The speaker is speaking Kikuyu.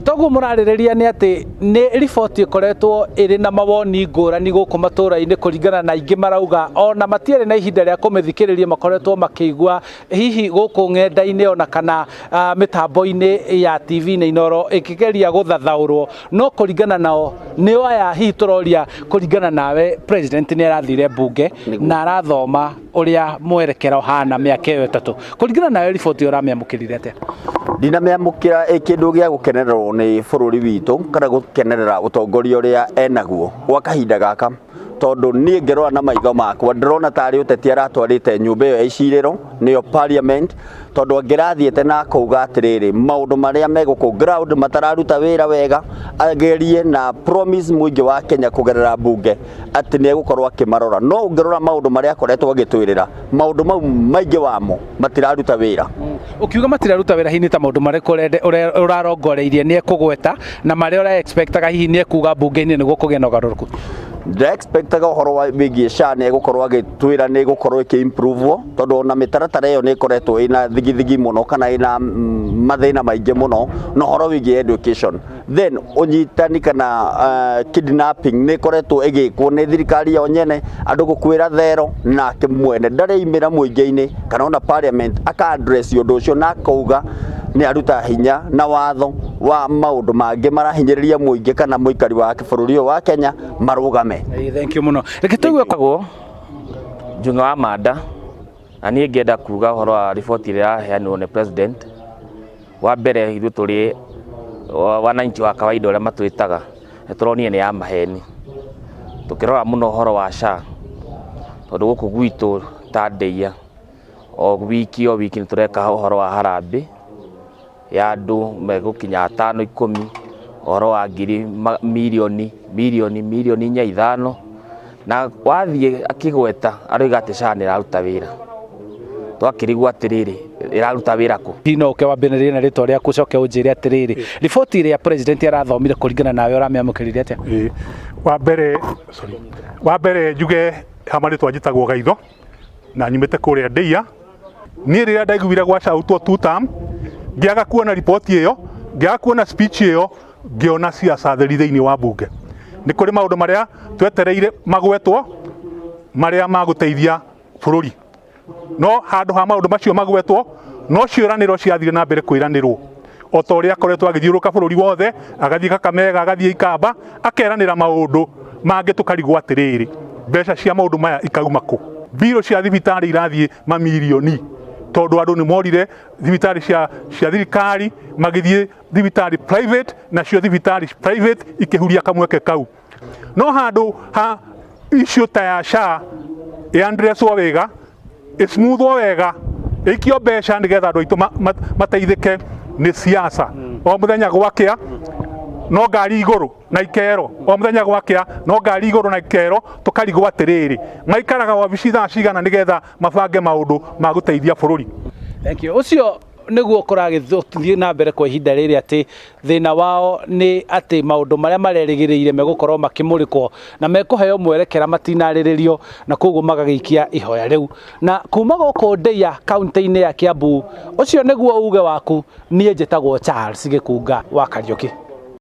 Toguo mũrarĩrĩria nĩ atĩ nĩ riboti ĩkoretwo ĩrĩ na mawoni ngũrani gũkũ matũra-inĩ, kũringana na aingĩ marauga ona matiarĩ na ihinda rĩa kũmĩthikĩrĩria, makoretwo makĩigua hihi gũkũ ng'enda-inĩ ona kana mĩtambo-inĩ ya TV na Inoro ĩkĩgeria gũthathaũrwo, no kũringana nao nĩo aya hihi tũroria. Kũringana nawe, president nĩ arathire mbunge na arathoma ũrĩa mwerekera ũhana mĩaka ĩyo 3. Kũringana nawe, riboti ĩyo ũramĩamũkĩrire atĩa? Ndinamĩamũkĩra ĩ kĩndũ gĩa gũkenererwo nĩ bũrũri witũ kana gũkenerera ũtongoria ũrĩa enaguo gwa kahinda gaka, tondũ niĩ ngĩrora na maitho makwa ndĩrona tarĩ ũteti aratwarĩte nyũmba ĩyo ya icirĩro, nĩyo parliament, tondũ angĩrathiĩte na akauga atĩrĩrĩ, maũndũ marĩa me gũkũ ground matararuta wĩra wega, agerie na promise mũingĩ wa Kenya kũgerera mbunge atĩ nĩ egũkorwo akĩmarora. No ũngĩrora maũndũ marĩa akoretwo agĩtwĩrĩra, maũndũ mau maingĩ wamo matiraruta wĩra. Ũkiuga matiraruta wĩra, hihi nĩ ta maũndũ marĩkũ ũrarongoreirie nĩ ekũgweta na marĩa ũra expectaga hihi nĩ ekuga mbunge-inĩ nĩguo kũgĩe na ũgarũrũku? Ndĩra-expectaga ũhoro wa wĩgiĩ SHA nĩ egũkorwo agĩtwĩra nĩ ĩgũkorwo ĩkĩ-improve, tondũ ona mĩtaratara ĩyo nĩ ĩkoretwo ĩna thigithigi mũno kana ĩna mathĩna maingĩ mũno. Na ũhoro wĩgiĩ education, then ũnyitani kana kidnapping nĩ ĩkoretwo ĩgĩkwo nĩ thirikari yo nyene, andũ gũkuĩra thero, nake mwene ndareimĩra mũingĩ-inĩ kana ona parliament aka address ũndũ ũcio na akauga nĩ aruta hinya na watho wa maũndũ mangĩ marahinyĩrĩria mũingĩ kana mũikari wa bũrũri ũyũ wa Kenya marũgame. Thank you mũno. Reke tũigue. Gwĩtagwo Njung'e wa Manda, na niĩ ngĩenda kuga ũhoro wa riboti ĩrĩa yaheanirwo nĩ president. Wa mbere, ithuĩ tũrĩ wananchi wa kawaida, ũrĩa matwĩtaga, nĩ tũronire nĩ ya maheni. Tũkĩrora mũno ũhoro wa SHA, tondũ gũkũ gwitũ ta Ndeiya, o wiki o wiki nĩ tũreka ũhoro wa harambee ya andũ megũkinya atano, 10, ũhoro wa ngiri mirioni mirioni mirioni 4, 5, na wathiĩ akĩgweta aroiga atĩ SHA nĩ ĩraruta wĩra. Twakĩrigwo atĩrĩrĩ, ĩraruta wĩra kũ? Hihi no ũke wambĩrĩrie na rĩtwa rĩaku, ũcoke ũnjĩre atĩrĩrĩ, riboti ĩrĩa president arathomire, kũringana nawe ũramĩamũkĩrire atĩa? Ĩĩ. Wa mbere, sorry, wa mbere njuge ha marĩtwa njĩtagwo Gaitho na nyumĩte kũrĩa Ndeiya. Niĩ rĩrĩa ndaiguire gwacautwo two term, ngĩaga kuona riboti ĩyo, ngĩaga kuona speech ĩyo, ngĩona siasa theri thĩinĩ wa mbunge. Nĩ kũrĩ maũndũ marĩa twetereire magwetwo marĩa magũteithia bũrũri, no handũ ha maũndũ macio magwetwo, no ciĩranĩro ciathire na mbere kwĩranĩrwo, o ta ũrĩa akoretwo agĩthiũrũrũka bũrũri wothe, agathiĩ Kakamega, agathiĩ Ikamba, akeranĩra maũndũ mangĩ. Tũkarigwo atĩrĩrĩ, mbeca cia maũndũ maya ikauma kũ? Mbirũ cia thibitarĩ irathiĩ mamirioni, tondũ andũ nĩ morire thibitarĩ cia thirikari magĩthiĩ thibitarĩ private, nacio thibitarĩ private ikĩhuria kamweke kau. No handũ ha issue ta ya SHA ĩandresswo wega, ĩsmoothwo wega, ĩikio mbeca nĩgetha andũ aitũ mateithĩke, nĩ siasa. O mũthenya gwakĩa no ngari igũrũ na ikero, o mũthenya gwakĩa no ngari igũrũ na ikero. Tũkarigwo atĩrĩrĩ, maikaraga wabici thaa cigana nĩgetha mabange maũndũ ma gũteithia bũrũri? Thank you. Ũcio nĩguo kũragĩthiĩ na mbere kwa ihinda rĩrĩ, atĩ thĩna wao nĩ atĩ maũndũ marĩa marerĩgĩrĩire megũkorwo makĩmũrĩkwo na mekũheo mwerekera matinarĩrĩrio, na koguo magagĩikia ihoya rĩu. Na kuma gũkũ Ndeiya, kaunti-inĩ ya Kiambu, ũcio nĩguo uge waku. Niĩ njĩtagwo Charles Gĩkunga wa Kariũki.